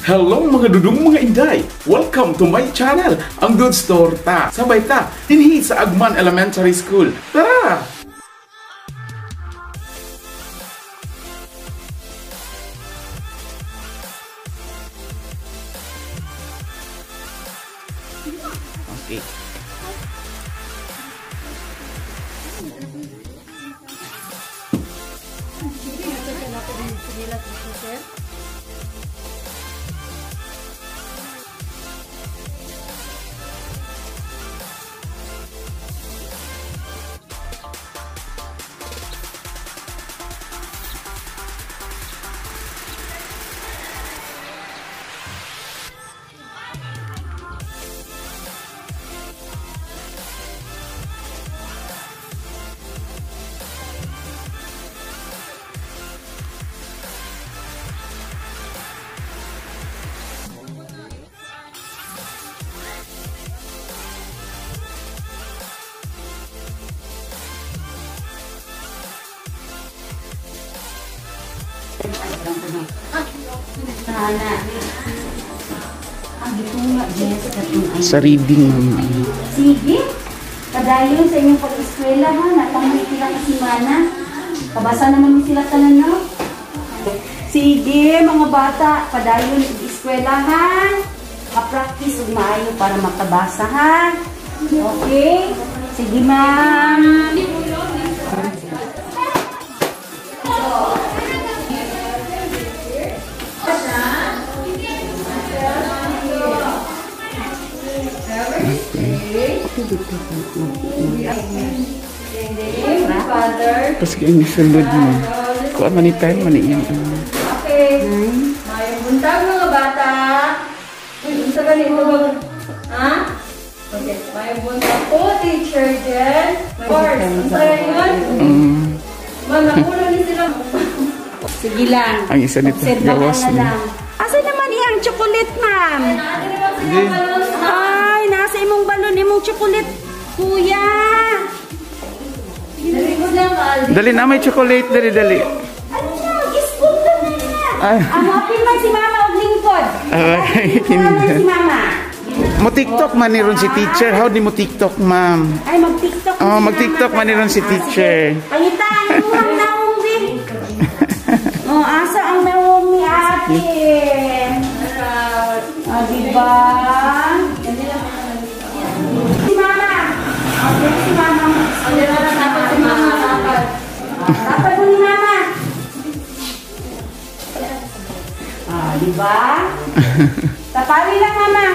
Hello mga dudong mga inday! Welcome to my channel, ang Dudes Torta. Sabay ta, dinhi sa Agman Elementary School. Tara! Okay. Sa reading, ma'am. Sige. Padayon sa inyong pag-eskwela, ha? Natangay sila kasimana. Kabasa naman sila tanan, no? Sige, mga bata. Padayon sa eskwela, ha? Ma-practice ug maayo para makabasa, ha? Okay? Sige, ma'am. Tapos kaya sulod mo. Kuha man ni time man iyang. Okay. Mayong buntag mga bata. Uy, unsa gani ito ba? Ha? Okay. Mayong buntag po, Teacher Jen. Course. Unsa yun? Ma'am, nakulo ni sila. Sige lang. Ang isa nito, gawas na. Asa naman iyang chocolate, ma'am? Ay, nasa imong balon, imong chocolate, kuya. Dali na, may chocolate. Dali, dali. Ano na, mag-school ka na. Amapin man si mama og lingkod. Ay, si mama. Mo TikTok man ni ron si teacher. How di mo TikTok, ma'am? Ay, mag-TikTok. Oh, mag-TikTok man ni ron si teacher. Pangita, ang imong naong, bi. Oh, asa ang naong ni ate? Ah, diba? Si mama. Okay, si mama. Si mama. Dapat mo ni mama. Ah, diba? Tapari lang, mama.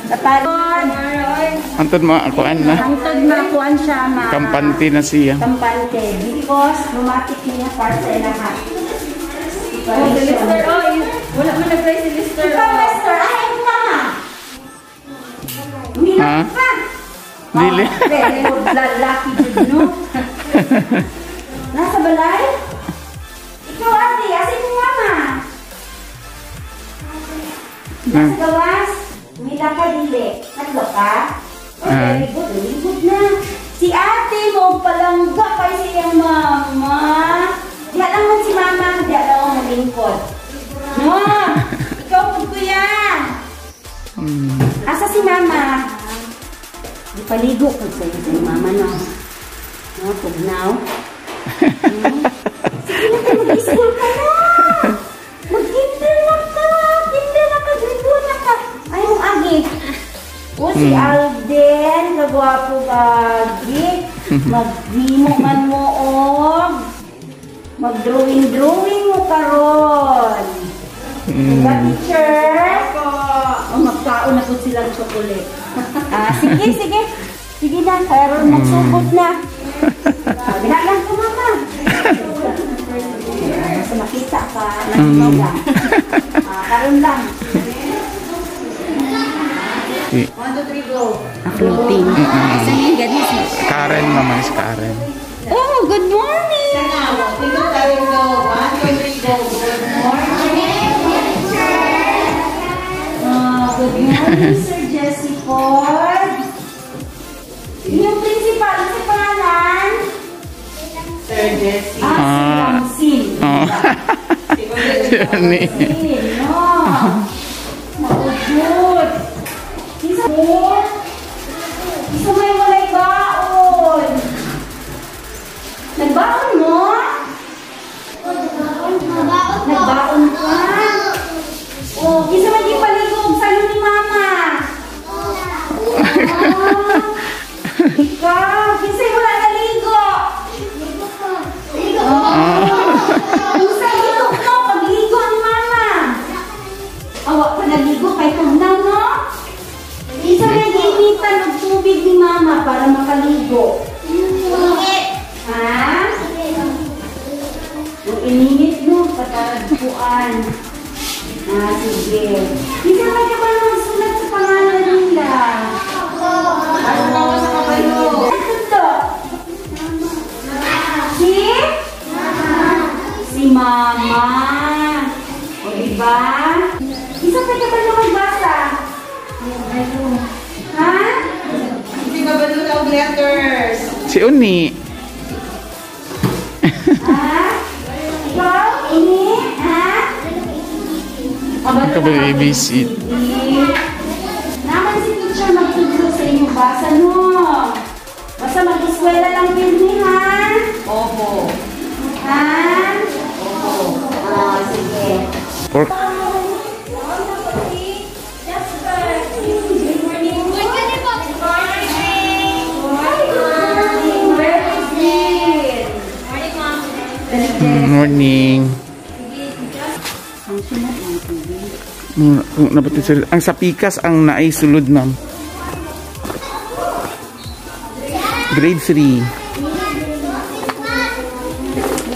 Tapari. Antod maakuan na. Antod maakuan siya, ma. Kampante na siya. Kampante. Because lumatik niya part sa lahat. Oh, si Lister. Oh, wala man nag-try si Lister. Ikaw, Lester. Ay, ikaw, mama. Milak pa. Dili. Very good. Lucky jud, no? Nasa balay? Ikaw, ate. Asa yung mama? Nasa gawas? Mila ka, dili. Tatlo ka? Oh, very good. Very good na. Si ate mo palangga pa sa iyang mama. Diya lang man si mama. Diya lang ang malingkod. No! Ikaw po, kuya. Asa si mama? Di paligo pag sa'yo sa mama, no? No, tugnaw. Sige na, mag-school ka na! Mag-kinder na ka! Kinder na ka! Grade 1 na ka! Ay, mong agi. O, si Alden, kagwapo gagi. Mag-mimo man mo, og. Mag-drawing-drawing mo karon. Diba, teacher? O, magkaon na po silang chocolate. Ah, sige, sige. Sige na, karon magsugod na. Bila lang ko, mama. Basta makita ka, nakita. Karon lang. 1, 2, 3, go. Floating. Karen, mama, is Karen. Oh, good morning! 1, 2, 3, go. 1, 2, 3, go. Good morning, teacher. Good morning, Sir Jesse Ford. Yung principal, ano sa pangalan? Sir Jesse. Ah, Sir Ramsin. Oh. Siguro Ni. No. Maudod. Isa mo. Isa may walay baon. Nagbaon mo? Nagbaon ka? Oh, isa may di paligog sa'yo ni Mama. Ah, ikaw, kinsa wala naligo? Unsa ito ko pagligo ni Mama? Awa pa naligo kay tugnaw, no? Isa may gimitan og tubig ni Mama para makaligo. Ha? Kung ininit no, patagpuan. Ah, sige. Hindi ka ba magsulat sa pangalan nila? Ito. Si? Si Mama. O, diba? Isa pa ka ba na magbasa? Ha? Hindi ka ba doon ang letters? Si Uni. Ha? Ikaw? Ini? Ha? Ikaw ba ABC? Naman si teacher magtudlo sa inyong basa, no? Basta mag-eskwela lang din, ha? Opo. Ha? Opo. Ah, sige. Pork. Morning. Ang sa pikas ang naay sulod, ma'am. Grade 3.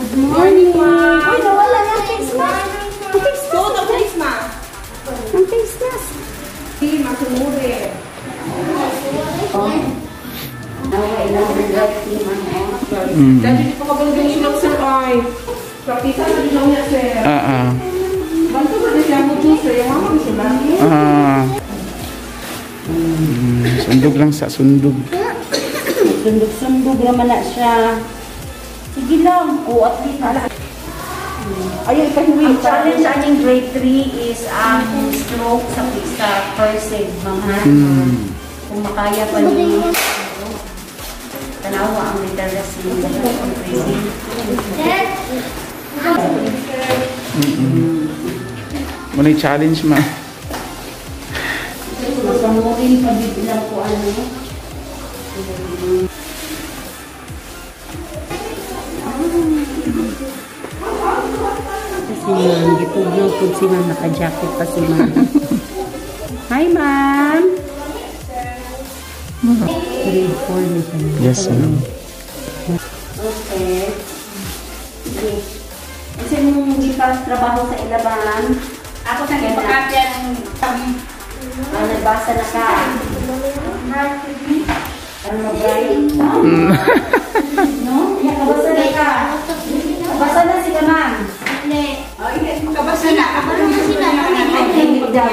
Good morning, ma'am. Uy, nawala na ang face mask. Ang face mask. Ang face mask. Ang face mask. Hindi, masunuri. Dati di pa kabalo din siya sir ay. Praktisa na din niya sir. Banto ba siya mo sir? Yung mama siya lang. Sundog lang sa sundog. Sundog-sundog naman na siya. Sige lang. O, at least. Ayun, ipahiwi. Ang challenge aning grade 3 is ang stroke sa cursive, mga. Kung makaya pa niyo. Tanawa ang literacy. Muna yung challenge, ma. Masamurin pa dito lang po ano. Kasi ma'am, gitugnaw po si ma'am, naka-jacket pa si ma'am. Hi, ma'am! Grade 4 na siya. Yes, ma'am. Okay. Sige. Kasi mong trabaho sa ilaban. Ako sa ipakapya ng... Ah, nagbasa na ka. Ano mag-bright? No? Nakabasa na ka. Kabasa na sila, ma'am. Kabasa na. Ay, hindi daw.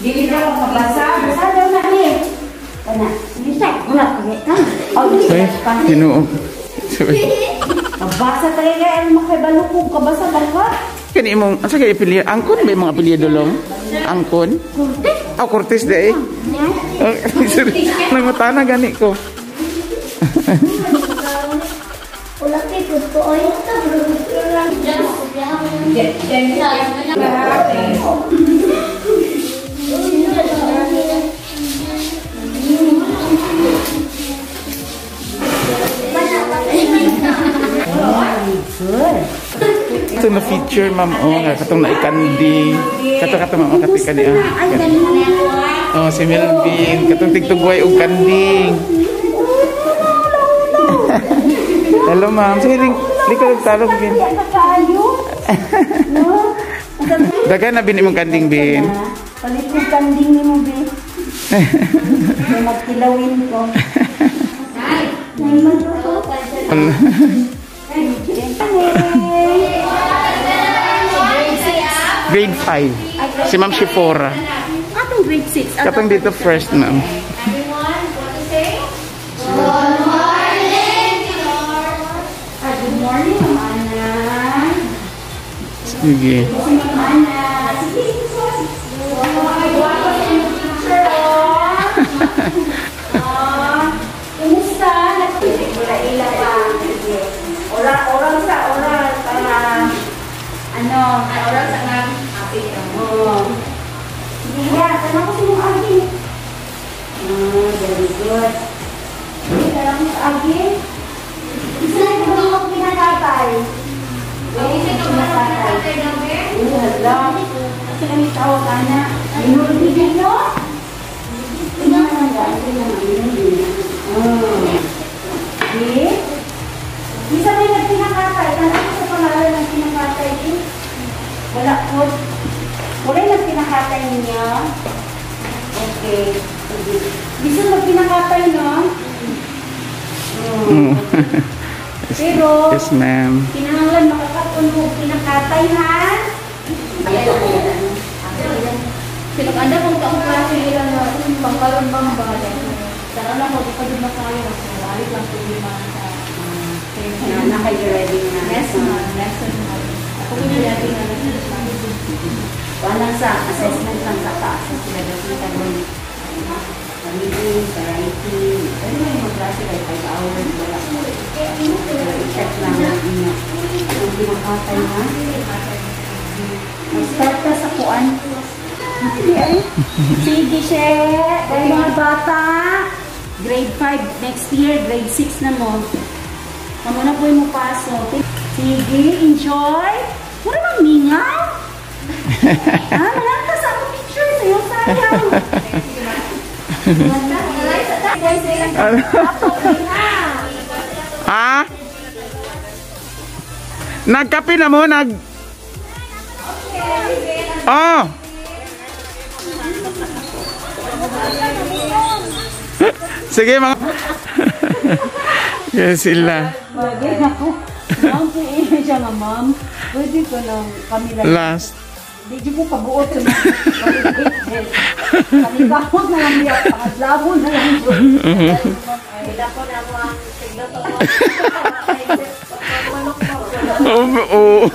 Dili daw Kabasa. Basa daw na eh. Kana. Sige siya. Wala. Oh, Ay, Ginoo. Kabasa talaga. Ano makabalukog? Kabasa ba? Kani imong asa kay apelyido? Angkon ba yung mga apelyido long? Angkon? Cortez. Oh, Cortez de eh. Sorry. Nangutana gani ko. Good. Ito na feature, ma'am. Oh, nga katong naikandi. Kato kato ma'am, kati kani ah. Ay, galing. Oh, si Melvin, katong tigtugway og kanding. Hello, ma'am. Sige, ling talog bin. No? Dagan na bin imong kanding bin. Palit ko kanding ni mo, bin. May magkilawin ko. May magluto. Grade 5. Si Ma'am Shifora. Atong grade 6. Katong dito first, ma'am. Everyone, what to say? Good morning, Good morning, Ma'am Ana. Sige. Si Ma'am Ana. Sige. Good. Okay, tara mo sa agi. Isa na yung mga pinakatay. Okay, pinakatay. Oo, hala. Kasi kami tawag ka na. Minulbigyan nyo? Okay. Isa may nagpinakatay. Tanong ko sa pangalan ng pinakatay eh. Wala po. Wala yung nagpinakatay ninyo? Okay. Sige. Bisa magpinakatay, no? Mm. Pero, Yes, ma'am. kinahanglan makakapon mo pinakatay, ha? Pinakanda kong taong klase nila na pangkaroon bang bagay. Tara lang ko, di pa din makayo. Wala lang problema sa Na, na kayo ready na. Yes, ma'am. Lesson, ma'am. Ako yung ready na lesson, ma'am. Walang sa assessment lang sa taas. Sila daw kita doon. Sa reading, sa writing. Pero may mga klase like 5 hours. Wala. Pero i-check lang ang inyo. Ang pinakatay ha? Mag-start ka sa kuan. Sige, ay. Sige, she. Ay, mga bata. Grade 5 next year, grade 6 na mo. Kamo na po yung paso. Sige, enjoy. Wala mang mingaw. Ah, malangka sa akong picture sa'yo, sayang. Ha? Nagkape na mo? Nag... Oh! Sige mga... Yes, sila. Bagay ako. Ma'am, pwede siya nga, ma'am. Pwede ko nang kami lang. Last. Di ko kabuot sa mga kami kamot na lang niya. Pangadlabo na lang. Ko na mo ang sigla pa mo. Oo.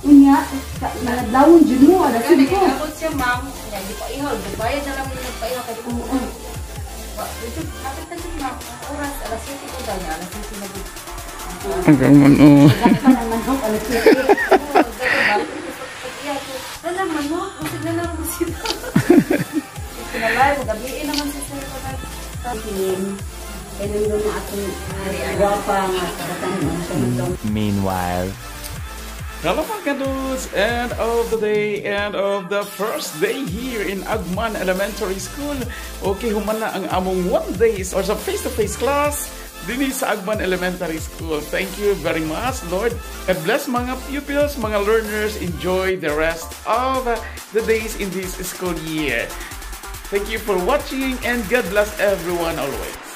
Unya, nangadlawon dyan mo. Alas yun ko. Abot siya, ma'am. Kaya di pa ihaw. Nagbayad na lang yung nagpaihaw. Kaya di ko Dito, kapit na siya, ma'am. Ang oras, alas 7 ko daw niya. Alas 7 na gud. Hanggang man, oo. Lahat pa ng manok, alas 7. Wala, manok. Masig na lang ko sila. Pinalay, magabiin naman si sir. Team, kaya na atong gwapa nga kabataan sa itong Meanwhile. Hello mga kadudes! End of the day, end of the first day here in Agman Elementary School. Okay, human na ang among one days or sa face-to-face class dinhi sa Agman Elementary School. Thank you very much, Lord. God bless mga pupils, mga learners. Enjoy the rest of the days in this school year. Thank you for watching and God bless everyone always.